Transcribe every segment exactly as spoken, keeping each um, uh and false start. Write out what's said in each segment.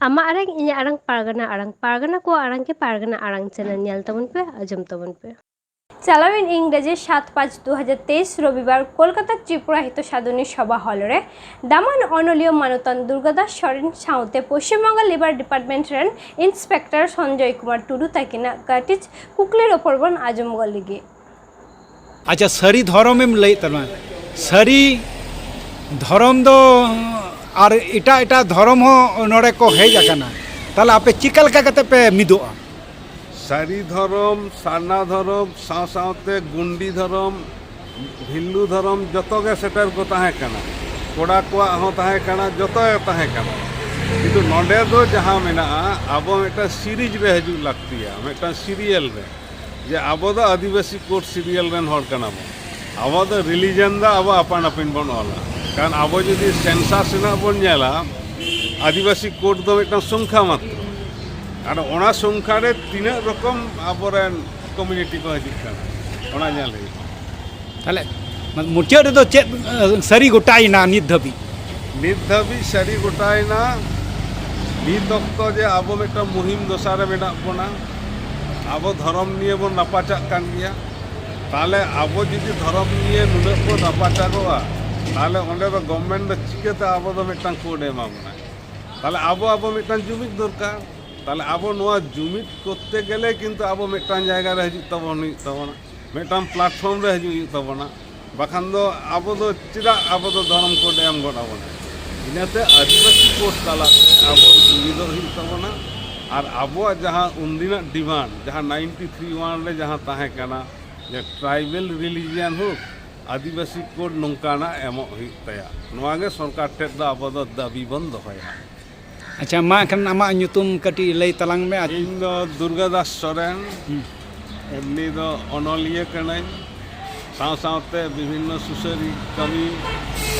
ᱟᱢᱟᱜ ᱟᱲᱟᱝ, ᱤᱧᱟᱹᱜ ᱟᱲᱟᱝ, ᱯᱟᱨᱜᱟᱱᱟ ᱟᱲᱟᱝ, ᱯᱟᱨᱜᱟᱱᱟ ᱠᱚᱣᱟᱜ ᱟᱲᱟᱝ ᱜᱮ ᱯᱟᱨᱜᱟᱱᱟ ᱟᱲᱟᱝ ᱪᱮᱱᱮᱞ ᱧᱮᱞ ᱛᱟᱵᱚᱱ ᱯᱮ, ᱟᱸᱡᱚᱢ ᱛᱟᱵᱚᱱ ᱯᱮ᱾ ᱪᱟᱞᱟᱣᱮᱱ ᱤᱝᱨᱮᱡᱤ ᱥᱟᱛ ᱯᱟᱸᱪ ᱫᱩ ᱦᱟᱡᱟᱨ ᱛᱮᱭᱤᱥ ᱨᱚᱵᱤᱵᱟᱨ ᱠᱳᱞᱠᱟᱛᱟ ᱛᱨᱤᱯᱩᱨᱟ ᱦᱤᱛ ᱥᱟᱫᱷᱩᱱᱤ ᱥᱚᱵᱷᱟ ᱦᱚᱞ ᱨᱮ ᱫᱟᱢᱟᱱ ᱚᱱᱚᱞᱤᱭᱟᱹ ᱢᱟᱱᱚᱛᱟᱱ ᱫᱩᱨᱜᱟᱫᱟᱥ ᱥᱚᱨᱮᱱ ᱥᱟᱶᱛᱮ ᱯᱚᱥᱪᱤᱢ ᱵᱚᱝᱜᱚ ᱞᱮᱵᱟᱨ ᱰᱤᱯᱟᱨᱴᱢᱮᱱᱴ ᱨᱮᱱ ᱤᱱᱥᱯᱮᱠᱴᱚᱨ ᱥᱚᱧᱡᱚᱭ ᱠᱩᱢᱟᱨ ᱴᱩᱰᱩ ᱛᱟᱹᱠᱤᱱᱟᱜ ᱠᱟᱹᱴᱤᱡ ᱠᱩᱠᱞᱤ ᱨᱚᱯᱚᱲ ᱵᱚᱱ ᱟᱸᱡᱚᱢ ᱜᱚᱫ ᱞᱮᱜᱮ᱾ ᱟᱪᱪᱷᱟ, ᱥᱟᱹᱨᱤ ᱫᱷᱚᱨᱚᱢᱮᱢ ᱞᱟᱹᱭᱮᱫ ᱛᱟᱵᱚᱱᱟ, ᱥᱟᱹᱨᱤ ᱫᱷᱚᱨᱚᱢ ᱫᱚ ᱟᱨ ᱮᱴᱟᱜ ᱮᱴᱟᱜ ᱫᱷᱚᱨᱚᱢ ᱦᱚᱸ ᱱᱚᱰᱮ ᱠᱚ ᱦᱮᱡ ᱟᱠᱟᱱᱟ, ᱛᱟᱦᱚᱞᱮ ᱟᱯᱮ ᱪᱤᱠᱟ ᱞᱮᱠᱟ ᱠᱟᱛᱮ ᱯᱮ ᱢᱤᱫᱚᱜᱼᱟ? ᱥᱟᱹᱨᱤ ᱫᱷᱚᱨᱚᱢ, ᱥᱟᱨᱱᱟ ᱫᱷᱚᱨᱚᱢ, ᱥᱟᱶ ᱥᱟᱶᱛᱮ ᱜᱩᱱᱰᱤ ᱫᱷᱚᱨᱚᱢ, ᱵᱷᱤᱞᱞᱩ ᱫᱷᱚᱨᱚᱢ, ᱡᱚᱛᱚ ᱜᱮ ᱥᱮᱴᱮᱨ ᱠᱚ ᱛᱟᱦᱮᱸ ᱠᱟᱱᱟ, ᱠᱚᱲᱟ ᱠᱚᱣᱟᱜ ᱦᱚᱸ ᱛᱟᱦᱮᱸ ᱠᱟᱱᱟ, ᱡᱚᱛᱚ ᱜᱮ ᱛᱟᱦᱮᱸ ᱠᱟᱱᱟ᱾ ᱠᱤᱱᱛᱩ ᱱᱚᱰᱮ ᱫᱚ ᱡᱟᱦᱟᱸ ᱢᱮᱱᱟᱜᱼᱟ, ᱟᱵᱚ ᱢᱤᱫᱴᱟᱝ ᱥᱤᱨᱤᱡᱽ ᱨᱮ ᱦᱤᱡᱩᱜ ᱞᱟᱹᱠᱛᱤᱭᱟ, ᱢᱤᱫᱴᱟᱝ ᱥᱤᱨᱤᱭᱟᱞ ᱨᱮ, ᱡᱮ ᱟᱵᱚ ᱫᱚ ᱟᱹᱫᱤᱵᱟᱹᱥᱤ ᱠᱳᱰ ᱥᱤᱨᱤᱭᱟᱞ ᱨᱮᱱ ᱦᱚᱲ ᱠᱟᱱᱟ ᱵᱚᱱ᱾ ᱟᱵᱚ ᱫᱚ ᱨᱤᱞᱤᱡᱚᱱ ᱫᱚ ᱟᱵᱚ ᱟᱯᱟᱱ ᱟᱹᱯᱤᱱ ᱵᱚᱱ ᱚᱞᱟ, ᱠᱟᱨᱚᱱ ᱟᱵᱚ ᱡᱩᱫᱤ ᱥᱮᱱᱥᱟᱥ ᱨᱮᱱᱟᱜ ᱵᱚᱱ ᱧᱮᱞᱟ, ᱟᱹᱫᱤᱵᱟᱹᱥᱤ ᱠᱳᱰ ᱫᱚ ᱢᱤᱫᱴᱟᱝ ᱥᱚᱝᱠᱷᱟ ᱢᱟᱛᱨᱚ, ᱟᱨ ᱚᱱᱟ ᱥᱚᱝᱠᱷᱟ ᱨᱮ ᱛᱤᱱᱟᱹᱜ ᱨᱚᱠᱚᱢ ᱟᱵᱚᱨᱮᱱ ᱠᱚᱢᱤᱭᱩᱱᱤᱴᱤ ᱠᱚ ᱦᱤᱡᱩᱜ ᱠᱟᱱᱟ, ᱚᱱᱟ ᱧᱮᱞ ᱦᱩᱭᱩᱜᱼᱟ᱾ ᱛᱟᱦᱞᱮ ᱢᱩᱪᱟᱹᱫ ᱨᱮᱫᱚ ᱪᱮᱫ, ᱮ, ᱥᱟᱹᱨᱤ ᱜᱚᱴᱟᱭᱮᱱᱟ ᱱᱤᱛ ᱫᱷᱟᱹᱵᱤᱡ? ᱱᱤᱛ ᱫᱷᱟᱹᱵᱤᱡ ᱥᱟᱹᱨᱤ ᱜᱚᱴᱟᱭᱮᱱᱟ, ᱱᱤᱛ ᱚᱠᱛᱚ ᱡᱮ ᱟᱵᱚ ᱢᱤᱫᱴᱟᱝ ᱢᱩᱦᱤᱢ ᱫᱚᱥᱟ ᱨᱮ ᱢᱮᱱᱟᱜ ᱵᱚᱱᱟ, ᱟᱵᱚ ᱫᱷᱚᱨᱚᱢ ᱱᱤᱭᱮ ᱵᱚᱱ ᱨᱟᱯᱟᱪᱟᱜ ᱠᱟᱱ ᱜᱮᱭᱟ᱾ ᱛᱟᱦᱞᱮ ᱟᱵᱚ ᱡᱩᱫᱤ ᱫᱷᱚᱨᱚᱢ ᱱᱤᱭᱮ ᱱᱩᱱᱟᱹᱜ ᱵᱚᱱ ᱨᱟᱯᱟᱪᱟᱜᱚᱜᱼᱟ, ᱛᱟᱦᱞᱮ ᱚᱸᱰᱮ ᱫᱚ ᱜᱚᱵᱷᱢᱮᱱᱴ ᱫᱚ ᱪᱤᱠᱟᱹᱛᱮ ᱟᱵᱚ ᱫᱚ ᱢᱤᱫᱴᱟᱝ ᱠᱳᱰ ᱮ ᱮᱢᱟ ᱵᱚᱱᱟ? ᱛᱟᱦᱞᱮ ᱟᱵᱚ, ᱟᱵᱚ ᱢᱤᱫᱴᱟᱝ ᱡᱩᱢᱤᱫ ᱫᱚᱨᱠᱟᱨ᱾ ᱛᱟᱦᱞᱮ ᱟᱵᱚ ᱱᱚᱣᱟ ᱡᱩᱢᱤᱫ ᱠᱚᱨᱛᱮ ᱜᱮᱞᱮ ᱠᱤᱱᱛᱩ ᱟᱵᱚ ᱢᱤᱫᱴᱟᱝ ᱡᱟᱭᱜᱟ ᱨᱮ ᱦᱤᱡᱩᱜ ᱛᱟᱵᱚᱱ ᱦᱩᱭᱩᱜ ᱛᱟᱵᱚᱱᱟ, ᱢᱤᱫᱴᱟᱝ ᱯᱞᱟᱴᱯᱷᱚᱨᱢ ᱨᱮ ᱦᱤᱡᱩᱜ ᱦᱩᱭᱩᱜ ᱛᱟᱵᱚᱱᱟ᱾ ᱵᱟᱠᱷᱟᱱ ᱫᱚ ᱟᱵᱚ ᱫᱚ ᱪᱮᱫᱟᱜ ᱟᱵᱚ ᱫᱚ ᱫᱷᱚᱨᱚᱢ ᱠᱳᱰ ᱮᱢ ᱜᱚᱫ ᱟᱵᱚᱱᱟ? ᱤᱱᱟᱹᱛᱮ ᱟᱹᱫᱤᱵᱟᱹᱥᱤ ᱠᱳᱰ ᱛᱟᱞᱟᱛᱮ ᱟᱵᱚ ᱡᱩᱢᱤᱫᱚᱜ ᱦᱩᱭᱩᱜ ᱛᱟᱵᱚᱱᱟ᱾ ᱟᱨ ᱟᱵᱚᱣᱟᱜ ᱡᱟᱦᱟᱸ ᱩᱱᱫᱤᱱᱟᱜ ᱰᱤᱢᱟᱱᱰ, ᱡᱟᱦᱟᱸ ᱱᱟᱭᱤᱱᱴᱤ ᱛᱷᱨᱤ ᱚᱣᱟᱱ ᱨᱮ ᱡᱟᱦᱟᱸ ᱛᱟᱦᱮᱸ ᱠᱟᱱᱟ, ᱡᱮ ᱴᱨᱟᱭᱵᱮᱞ ᱨᱤᱞᱤᱡᱤᱭᱟᱱ ᱦᱳᱠ, ᱟᱹᱫᱤᱵᱟᱹᱥᱤ ᱠᱳᱰ ᱱᱚᱝᱠᱟᱱᱟᱜ ᱮᱢᱚᱜ ᱦᱩᱭᱩᱜ ᱛᱟᱭᱟ, ᱱᱚᱣᱟ ᱜᱮ ᱥᱚᱨᱠᱟᱨ ᱴᱷᱮᱱ ᱫᱚ ᱟᱵᱚ ᱫᱚ ᱫᱟᱹᱵᱤ ᱵᱚᱱ ᱫᱚᱦᱚᱭᱟ᱾ ᱟᱪᱪᱷᱟ, ᱢᱟ ᱮᱱᱠᱷᱟᱱ ᱟᱢᱟᱜ ᱧᱩᱛᱩᱢ ᱠᱟᱹᱴᱤᱡ ᱞᱟᱹᱭ ᱛᱟᱞᱟᱝ ᱢᱮ᱾ ᱤᱧ ᱫᱚ ᱫᱩᱨᱜᱟ ᱫᱟᱥ ᱥᱚᱨᱮᱱ, ᱦᱩᱸ᱾ ᱮᱢᱱᱤ ᱫᱚ ᱚᱱᱚᱞᱤᱭᱟᱹ ᱠᱟᱹᱱᱟᱹᱧ, ᱥᱟᱶ ᱥᱟᱶᱛᱮ ᱵᱤᱵᱷᱤᱱᱱᱚ ᱥᱩᱥᱟᱹᱨᱤ ᱠᱟᱹᱢᱤ,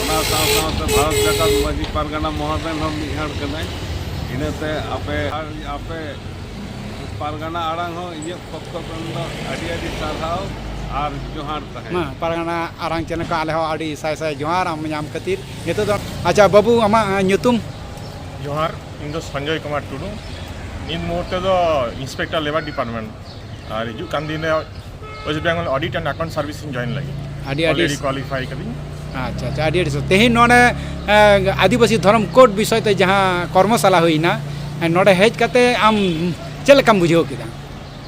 ᱚᱱᱟ ᱥᱟᱶ ᱥᱟᱶᱛᱮ ᱵᱷᱟᱨᱚᱛ ᱡᱟᱠᱟᱛ ᱢᱟᱹᱡᱷᱤ ᱯᱟᱨᱜᱟᱱᱟ ᱢᱚᱦᱚᱞ ᱨᱮᱱ ᱦᱚᱸ ᱢᱤᱫ ᱦᱚᱲ ᱠᱟᱹᱱᱟᱹᱧ᱾ ᱤᱱᱟᱹᱛᱮ ᱟᱯᱮ, ᱟᱨ ᱟᱯᱮ ᱯᱟᱨᱜᱟᱱᱟ ᱟᱲᱟᱝ ᱦᱚᱸ ᱤᱧᱟᱹᱜ ᱯᱚᱠᱠᱷᱚ ᱠᱷᱚᱱ ᱫᱚ ᱟᱹᱰᱤ ᱟᱹᱰᱤ ᱥᱟᱨᱦᱟᱣ ᱟᱨ ᱡᱚᱦᱟᱨ ᱛᱟᱦᱮᱸ᱾ ᱢᱟ, ᱯᱟᱨᱜᱟᱱᱟ ᱟᱲᱟᱝ ᱪᱮᱱᱮᱞ ᱠᱷᱚᱱ ᱟᱞᱮ ᱦᱚᱸ ᱟᱹᱰᱤ ᱥᱟᱭ ᱥᱟᱭ ᱡᱚᱦᱟᱨ ᱟᱢ ᱧᱟᱢ ᱠᱷᱟᱹᱛᱤᱨ᱾ ᱱᱤᱛᱚᱜ ᱫᱚ, ᱟᱪᱪᱷᱟ ᱵᱟᱹᱵᱩ, ᱟᱢᱟᱜ, ᱟᱸ, ᱧᱩᱛᱩᱢ? ᱡᱚᱦᱟᱨ, ᱤᱧ ᱫᱚ ᱥᱚᱧᱡᱚᱭ ᱠᱩᱢᱟᱨ ᱴᱩᱰᱩ᱾ ᱱᱤᱛ ᱢᱩᱦᱩᱨᱛᱮ ᱫᱚ Inspector Labour Department, ᱟᱨ ᱦᱤᱡᱩᱜ ᱠᱟᱱ ᱫᱤᱱ ᱨᱮ West Bengal Audit and Account Service ᱤᱧ join ᱞᱟᱹᱜᱤᱫ᱾ ᱟᱹᱰᱤ ᱟᱹᱰᱤ Already qualify ᱠᱟᱹᱫᱟᱹᱧ᱾ ᱟᱪᱪᱷᱟ ᱟᱪᱪᱷᱟ, ᱟᱹᱰᱤ ᱟᱹᱰᱤ ᱥᱟᱨᱦᱟᱣ᱾ ᱛᱮᱦᱮᱧ ᱱᱚᱰᱮ ᱮ, ᱟᱹᱫᱤᱵᱟᱹᱥᱤ ᱫᱷᱚᱨᱚᱢ ᱠᱳᱰ ᱵᱤᱥᱚᱭ ᱛᱮ ᱡᱟᱦᱟᱸ ᱠᱚᱨᱢᱚᱥᱟᱞᱟ ᱦᱩᱭᱱᱟ, ᱮ, ᱱᱚᱰᱮ ᱦᱮᱡ ᱠᱟᱛᱮ ᱟᱢ ᱪᱮᱫ ᱞᱮᱠᱟᱢ ᱵᱩᱡᱷᱟᱹᱣ ᱠᱮᱫᱟ?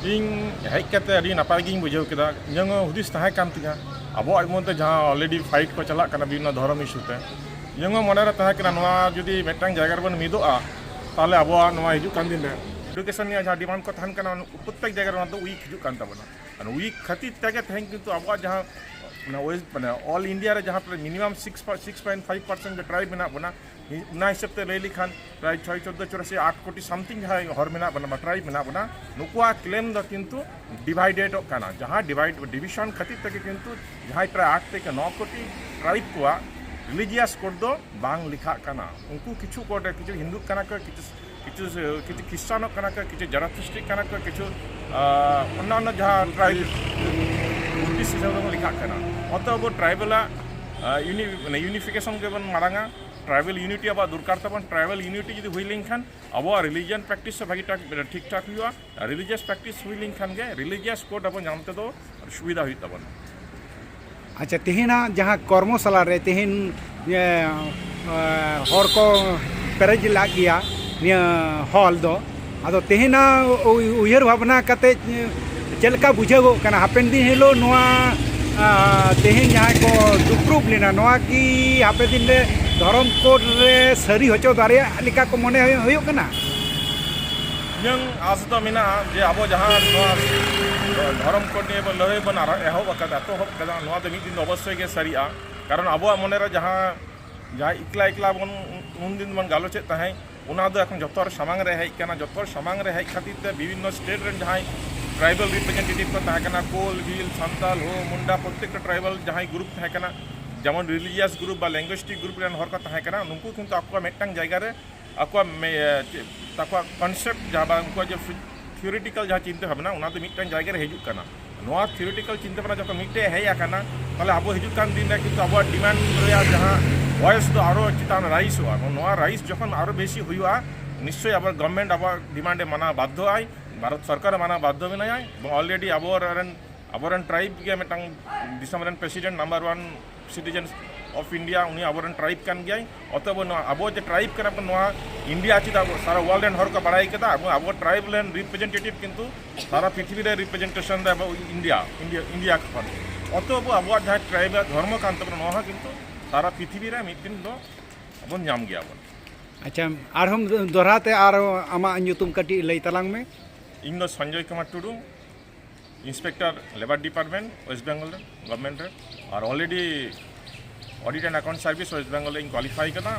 ᱤᱧ ᱦᱮᱡ ᱠᱟᱛᱮ ᱟᱹᱰᱤ ᱱᱟᱯᱟᱭ ᱜᱤᱧ ᱵᱩᱡᱷᱟᱹᱣ ᱠᱮᱫᱟ᱾ ᱤᱧᱟᱹᱜ ᱦᱚᱸ ᱦᱩᱫᱤᱥ ᱛᱟᱦᱮᱸ ᱠᱟᱱ ᱛᱤᱧᱟᱹ, ᱟᱵᱚᱣᱟᱜ ᱢᱚᱫᱽᱫᱷᱮ ᱡᱟᱦᱟᱸ already fight ᱠᱚ ᱪᱟᱞᱟᱜ ᱠᱟᱱᱟ ᱵᱤᱵᱷᱤᱱᱱᱚ ᱫᱷᱚᱨᱚᱢ issue ᱛᱮ, ᱤᱧᱟᱹᱜ ᱦᱚᱸ ᱢᱚᱱᱮᱨᱮ ᱛᱟᱦᱮᱸ ᱠᱟᱱᱟ, ᱱᱚᱣᱟ ᱡᱩᱫᱤ ᱢᱤᱫᱴᱟᱝ ᱡᱟᱭᱜᱟ ᱨᱮᱵᱚᱱ ᱢᱤᱫᱚᱜᱼᱟ, ᱛᱟᱦᱚᱞᱮ ᱟᱵᱚᱣᱟᱜ ᱱᱚᱣᱟ ᱦᱤᱡᱩᱜ ᱠᱟᱱ ᱫᱤᱱ ᱨᱮ education ᱨᱮᱭᱟᱜ ᱡᱟᱦᱟᱸ demand ᱠᱚ ᱛᱟᱦᱮᱱ ᱠᱟᱱᱟ, ᱚᱱᱟ ᱯᱨᱚᱛᱛᱮᱠ ᱡᱟᱭᱜᱟ ᱨᱮ ᱚᱱᱟ ᱫᱚ weak ᱦᱤᱡᱩᱜ ᱠᱟᱱ ᱛᱟᱵᱚᱱᱟ᱾ ᱟᱨ weak ᱠᱷᱟᱹᱛᱤᱨ ᱛᱮᱜᱮ ᱛᱮᱦᱮᱧ ᱠᱤᱱᱛᱩ ᱟᱵᱚᱣᱟᱜ ᱡᱟᱦᱟᱸ ᱢᱟᱱᱮ West, ᱢᱟᱱᱮ all India ᱨᱮ ᱡᱟᱦᱟᱸ ᱯᱨᱟᱭ minimum six, six point five percent tribe ᱢᱮᱱᱟᱜ ᱵᱚᱱᱟ, ᱚᱱᱟ ᱦᱤᱥᱟᱹᱵ ᱛᱮ ᱞᱟᱹᱭ ᱞᱮᱠᱷᱟᱱ ᱯᱨᱟᱭ ᱪᱷᱚᱭ ᱪᱳᱫᱽᱫᱳ ᱪᱩᱨᱟᱥᱤ ᱟᱴ ᱠᱳᱴᱤ something ᱡᱟᱦᱟᱸᱭ ᱦᱚᱲ ᱢᱮᱱᱟᱜ ᱵᱚᱱᱟ ᱵᱟ tribe ᱢᱮᱱᱟᱜ ᱵᱚᱱᱟ, ᱱᱩᱠᱩᱣᱟᱜ claim ᱫᱚ ᱠᱤᱱᱛᱩ dividedᱚᱜ ᱠᱟᱱᱟ᱾ ᱡᱟᱦᱟᱸ divide, division ᱠᱷᱟᱹᱛᱤᱨ ᱛᱮᱜᱮ ᱠᱤᱱᱛᱩ ᱡᱟᱦᱟᱸᱭ ᱯᱨᱟᱭ ᱟᱴ ᱛᱷᱮᱠᱮ ᱱᱚ ᱠᱳᱴᱤ tribe ᱠᱚᱣᱟᱜ religious code ᱫᱚ ᱵᱟᱝ ᱞᱮᱠᱷᱟᱜ ᱠᱟᱱᱟ᱾ ᱩᱱᱠᱩ ᱠᱤᱪᱷᱩ code ᱨᱮ ᱠᱤᱪᱷᱩ ᱦᱤᱱᱫᱩ ᱠᱟᱱᱟ ᱠᱚ, ᱠᱤᱪᱷᱩ ᱠᱤᱪᱷᱩ ᱠᱤᱪᱷᱩ ᱠᱷᱨᱤᱥᱴᱟᱱᱚᱜ ᱠᱟᱱᱟ ᱠᱚ, ᱠᱤᱪᱷᱩ ᱡᱟᱨᱟᱛᱷᱤᱥᱴᱤᱠ ᱠᱟᱱᱟ ᱠᱚ, ᱠᱤᱪᱷᱩ ᱟᱸ, ᱚᱱᱱᱟᱱᱚ ᱡᱟᱦᱟᱸ tribe Buddhist ᱦᱤᱥᱟᱹᱵ ᱛᱮᱵᱚᱱ ᱞᱮᱠᱷᱟᱜ ᱠᱟᱱᱟ᱾ ᱚᱛᱚ ᱟᱵᱚ tribalᱟᱜ ᱟᱸ, uni, ᱢᱟᱱᱮ unification ᱜᱮᱵᱚᱱ ᱢᱟᱲᱟᱝᱟ᱾ Tribal unity ᱟᱵᱚᱣᱟᱜ ᱫᱚᱨᱠᱟᱨ ᱛᱟᱵᱚᱱ᱾ Tribal unity ᱡᱩᱫᱤ ᱦᱩᱭ ᱞᱮᱱᱠᱷᱟᱱ ᱟᱵᱚᱣᱟᱜ religion practice ᱦᱚᱸ ᱵᱷᱟᱹᱜᱤ ᱴᱷᱟᱠ, ᱴᱷᱤᱠ ᱴᱷᱟᱠ ᱦᱩᱭᱩᱜᱼᱟ᱾ Religious practice ᱦᱩᱭ ᱞᱮᱱᱠᱷᱟᱱ ᱜᱮ religious code ᱟᱵᱚ ᱧᱟᱢ ᱛᱮᱫᱚ ᱥᱩᱵᱤᱫᱷᱟ ᱦᱩᱭᱩᱜ ᱛᱟᱵᱚᱱᱟ᱾ ᱟᱪᱪᱷᱟ, ᱛᱮᱦᱮᱧᱟᱜ ᱡᱟᱦᱟᱸ ᱠᱚᱨᱢᱚᱥᱟᱞᱟ ᱨᱮ ᱛᱮᱦᱮᱧ ᱮ, ᱮ, ᱦᱚᱲ ᱠᱚ ᱯᱮᱨᱮᱡ ᱞᱟᱜ ᱜᱮᱭᱟ ᱱᱤᱭᱟᱹ hall ᱫᱚ, ᱟᱫᱚ ᱛᱮᱦᱮᱧᱟᱜ ᱩᱭ-, ᱩᱭᱦᱟᱹᱨ ᱵᱷᱟᱵᱽᱱᱟ ᱠᱟᱛᱮ ᱪᱮᱫ ᱞᱮᱠᱟ ᱵᱩᱡᱷᱟᱹᱣᱚᱜ ᱠᱟᱱᱟ ᱦᱟᱯᱮᱱ ᱫᱤᱱ ᱦᱤᱞᱳᱜ ᱱᱚᱣᱟ, ᱟ, ᱛᱮᱦᱮᱧ ᱡᱟᱦᱟᱸᱭ ᱠᱚ ᱫᱩᱯᱲᱩᱵ ᱞᱮᱱᱟ, ᱱᱚᱣᱟ ᱠᱤ ᱦᱟᱯᱮᱱ ᱫᱤᱱ ᱨᱮ ᱫᱷᱚᱨᱚᱢ code ᱨᱮ ᱥᱟᱹᱨᱤ ᱦᱚᱪᱚ ᱫᱟᱲᱮᱭᱟᱜ ᱞᱮᱠᱟ ᱠᱚ ᱢᱚᱱᱮ ᱦᱩᱭᱩᱜ ᱠᱟᱱᱟ? ᱤᱧᱟᱹᱝ ᱟᱥ ᱫᱚ ᱢᱮᱱᱟᱜᱼᱟ ᱡᱮ ᱟᱵᱚ ᱡᱟᱦᱟᱸ ᱱᱚᱣᱟ ᱫᱷᱚᱨᱚᱢ code ᱱᱤᱭᱮ ᱵᱚᱱ ᱞᱟᱹᱲᱦᱟᱹᱭ ᱵᱚᱱ ᱟᱨ ᱮᱦᱚᱵ ᱟᱠᱟᱫᱟ, ᱮᱛᱚᱦᱚᱵ ᱟᱠᱟᱫᱟ, ᱱᱚᱣᱟ ᱫᱚ ᱢᱤᱫ ᱫᱤᱱ ᱫᱚ ᱚᱵᱚᱥᱥᱳᱭ ᱜᱮ ᱥᱟᱹᱨᱤᱜᱼᱟ᱾ ᱠᱟᱨᱚᱱ ᱟᱵᱚᱣᱟᱜ ᱢᱚᱱᱮᱨᱮ ᱡᱟᱦᱟᱸ, ᱡᱟᱦᱟᱸ ᱮᱠᱞᱟ ᱮᱠᱞᱟ ᱵᱚᱱ ᱩᱱᱫᱤᱱ ᱵᱚᱱ ᱜᱟᱞᱚᱪᱮᱫ ᱛᱟᱦᱮᱸᱫ, ᱚᱱᱟ ᱫᱚ ᱮᱠᱷᱚᱱ ᱡᱚᱛᱚ ᱦᱚᱲ ᱥᱟᱢᱟᱝ ᱨᱮ ᱦᱮᱡ ᱠᱟᱱᱟ᱾ ᱡᱚᱛᱚ ᱦᱚᱲ ᱥᱟᱢᱟᱝ ᱨᱮ ᱦᱮᱡ ᱠᱷᱟᱹᱛᱤᱨ ᱛᱮ ᱵᱤᱵᱷᱤᱱᱱᱚ state ᱨᱮᱱ ᱡᱟᱦᱟᱸᱭ tribal representative ᱠᱚ ᱛᱟᱦᱮᱸ ᱠᱟᱱᱟ, ᱠᱳᱞ, ᱵᱷᱤᱞ, ᱥᱟᱱᱛᱟᱞ, ᱦᱳ, ᱢᱩᱱᱰᱟ, ᱯᱨᱚᱛᱛᱮᱠᱴᱟ tribal ᱡᱟᱦᱟᱸᱭ group ᱛᱟᱦᱮᱸ ᱠᱟᱱᱟ, ᱡᱮᱢᱚᱱ religious group ᱵᱟ linguistic group ᱨᱮᱱ ᱦᱚᱲ ᱠᱚ ᱛᱟᱦᱮᱸ ᱠᱟᱱᱟ, ᱱᱩᱠᱩ ᱠᱤᱱᱛᱩ ᱟᱠᱚᱣᱟᱜ ᱢᱤᱫᱴᱟᱝ ᱡᱟᱭᱜᱟ ᱨᱮ ᱟᱠᱚᱣᱟᱜ ᱢᱮ-, ᱪᱮᱫ ᱛᱟᱠᱚᱣᱟᱜ concept ᱡᱟᱦᱟᱸ ᱵᱟ ᱩᱱᱠᱩᱣᱟᱜ ᱡᱮ ᱯᱷᱤ-, theoretical ᱡᱟᱦᱟᱸ ᱪᱤᱱᱛᱟᱹ ᱵᱷᱟᱵᱽᱱᱟ, ᱚᱱᱟ ᱫᱚ ᱢᱤᱫᱴᱟᱝ ᱡᱟᱭᱜᱟ ᱨᱮ ᱦᱤᱡᱩᱜ ᱠᱟᱱᱟ᱾ ᱱᱚᱣᱟ theoretical ᱪᱤᱱᱛᱟᱹ ᱵᱷᱟᱵᱽᱱᱟ ᱡᱚᱠᱷᱚᱱ ᱢᱤᱫᱴᱮᱡ ᱦᱮᱡ ᱟᱠᱟᱱᱟ, ᱛᱟᱦᱚᱞᱮ ᱟᱵᱚ ᱦᱤᱡᱩᱜ ᱠᱟᱱ ᱫᱤᱱ ᱨᱮ ᱠᱤᱱᱛᱩ ᱟᱵᱚᱣᱟᱜ demand ᱨᱮᱭᱟᱜ ᱡᱟᱦᱟᱸ voice ᱫᱚ ᱟᱨᱚ ᱪᱮᱛᱟᱱ ᱨᱟᱭᱤᱥᱚᱜᱼᱟ᱾ ᱱᱚᱣᱟ ᱨᱟᱭᱤᱥ ᱡᱚᱠᱷᱚᱱ ᱟᱨᱚ ᱵᱮᱥᱤ ᱦᱩᱭᱩᱜᱼᱟ, ᱱᱤᱥᱪᱚᱭ ᱟᱵᱚ ᱜᱚᱵᱷᱚᱨᱱᱢᱮᱱᱴ ᱟᱵᱚᱣᱟᱜ ᱰᱤᱢᱟᱱᱰ ᱮ ᱢᱟᱱᱟᱣ ᱵᱟᱫᱽᱫᱷᱚ ᱟᱭ, ᱵᱷᱟᱨᱚᱛ ᱥᱚᱨᱠᱟᱨ ᱮ ᱢᱟᱱᱟᱣ ᱵᱟᱫᱽᱫᱷᱚ ᱢᱮᱱᱟᱭᱟ, ᱮᱵᱚᱝ ᱚᱞᱨᱮᱰᱤ ᱟᱵᱚᱨᱮᱱ ᱟᱵᱚᱨᱮᱱ ᱴᱨᱟᱭᱤᱵᱽ ᱜᱮ ᱢᱤᱫᱴᱟᱝ ᱫᱤᱥᱚᱢ ᱨᱮᱱ president number one citizen of India, ᱩᱱᱤ ᱟᱵᱚᱨᱮᱱ ᱴᱨᱟᱭᱤᱵᱽ ᱠᱟᱱ ᱜᱮᱭᱟᱭ᱾ ᱚᱛᱚᱮᱵ ᱱᱚᱣᱟ ᱟᱵᱚ ᱡᱮ ᱴᱨᱟᱭᱤᱵᱽ ᱠᱟᱱᱟ ᱵᱚᱱ, ᱱᱚᱣᱟ ᱤᱱᱰᱤᱭᱟ ᱪᱮᱫᱟᱜ ᱟᱵᱚ ᱥᱟᱨᱟ ᱣᱟᱨᱞᱰ ᱨᱮᱱ ᱦᱚᱲ ᱠᱚ ᱵᱟᱲᱟᱭ ᱠᱮᱫᱟ, ᱟᱵᱚ ᱟᱵᱚ ᱴᱨᱟᱭᱤᱵᱽ ᱨᱮᱱ ᱨᱤᱯᱨᱮᱡᱮᱱᱴᱮᱴᱤᱵᱷ ᱠᱤᱱᱛᱩ ᱥᱟᱨᱟ ᱯᱨᱤᱛᱷᱤᱵᱤ ᱨᱮ ᱨᱤᱯᱨᱮᱡᱮᱱᱴᱮᱥᱚᱱ ᱨᱮ ᱟᱵᱚ ᱤᱱᱰᱤᱭᱟ ᱤᱱᱰᱤᱭᱟ ᱤᱱᱰᱤᱭᱟ ᱠᱷᱚᱱ᱾ ᱚᱛᱚᱮᱵ ᱟᱵᱚᱣᱟᱜ ᱡᱟᱦᱟᱸ ᱴᱨᱟᱭᱤᱵᱟᱞ ᱫᱷᱚᱨᱢᱚ ᱠᱟᱱ ᱛᱟᱵᱚᱱᱟ, ᱱᱚᱣᱟ ᱦᱚᱸ ᱠᱤᱱᱛᱩ ᱥᱟᱨᱟ ᱯᱨᱤᱛᱷᱤᱵᱤ ᱨᱮ ᱢᱤᱫ ᱫᱤᱱ ᱫᱚ ᱵᱚᱱ ᱧᱟᱢ ᱜᱮᱭᱟ ᱵᱚᱱ᱾ ᱟᱪᱪᱷᱟ, ᱟᱨᱦᱚᱸ ᱫᱚᱦᱲᱟ ᱛᱮ ᱟᱨ ᱟᱢᱟᱜ ᱧᱩᱛᱩᱢ ᱠᱟᱹᱴᱤᱡ ᱞᱟᱹᱭ ᱛᱟᱞᱟᱝ ᱢᱮ᱾ ᱤᱧ ᱫᱚ Sanjoy Kumar Tudu, inspector labour department, West Bengal ᱨᱮ, ᱜᱚᱵᱷᱚᱨᱱᱢᱮᱱᱴ ᱨᱮ᱾ ᱟᱨ already audit and account service West Bengal ᱨᱮ ᱤᱧ ᱠᱳᱣᱟᱞᱤᱯᱷᱟᱭ ᱠᱟᱫᱟ᱾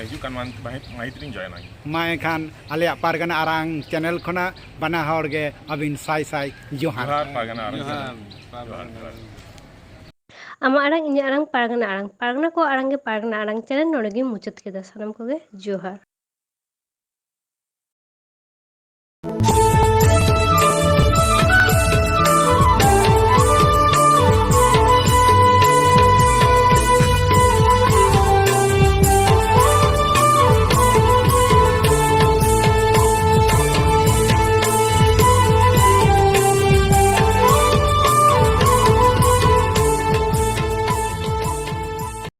ᱦᱤᱡᱩᱜ ᱠᱟᱱ ᱢᱟᱱᱛᱷ ᱢᱟᱹᱦᱤᱛ ᱨᱤᱧ ᱡᱚᱭᱮᱱᱟ᱾ ᱢᱟ ᱮᱱᱠᱷᱟᱱ ᱟᱞᱮᱭᱟᱜ ᱯᱟᱨᱜᱟᱱᱟ ᱟᱲᱟᱝ ᱪᱮᱱᱮᱞ ᱠᱷᱚᱱᱟᱜ ᱵᱟᱱᱟ ᱦᱚᱲ ᱜᱮ ᱟᱹᱵᱤᱱ ᱥᱟᱭ ᱥᱟᱭ ᱡᱚᱦᱟᱨ᱾ ᱡᱚᱦᱟᱨ ᱯᱟᱨᱜᱟᱱᱟ ᱟᱲᱟᱝ ᱪᱮᱱᱮᱞ᱾ ᱡᱚᱦᱟᱨ, ᱡᱚᱦᱟᱨ᱾ ᱟᱢᱟᱜ ᱟᱲᱟᱝ, ᱤᱧᱟᱹᱜ ᱟᱲᱟᱝ, ᱯᱟᱨᱜᱟᱱᱟ ᱟᱲᱟᱝ, ᱯᱟᱨᱜᱟᱱᱟ ᱠᱚᱣᱟᱜ ᱟᱲᱟᱝ ᱜᱮ ᱯᱟᱨᱜᱟᱱᱟ ᱟᱲᱟᱝ ᱪᱮᱱᱮᱞ ᱱᱚᱰᱮ ᱜᱤᱧ ᱢᱩᱪᱟᱹᱫ ᱠᱮᱫᱟ᱾ ᱥᱟᱱᱟᱢ ᱠᱚᱜᱮ ᱡᱚᱦᱟᱨ᱾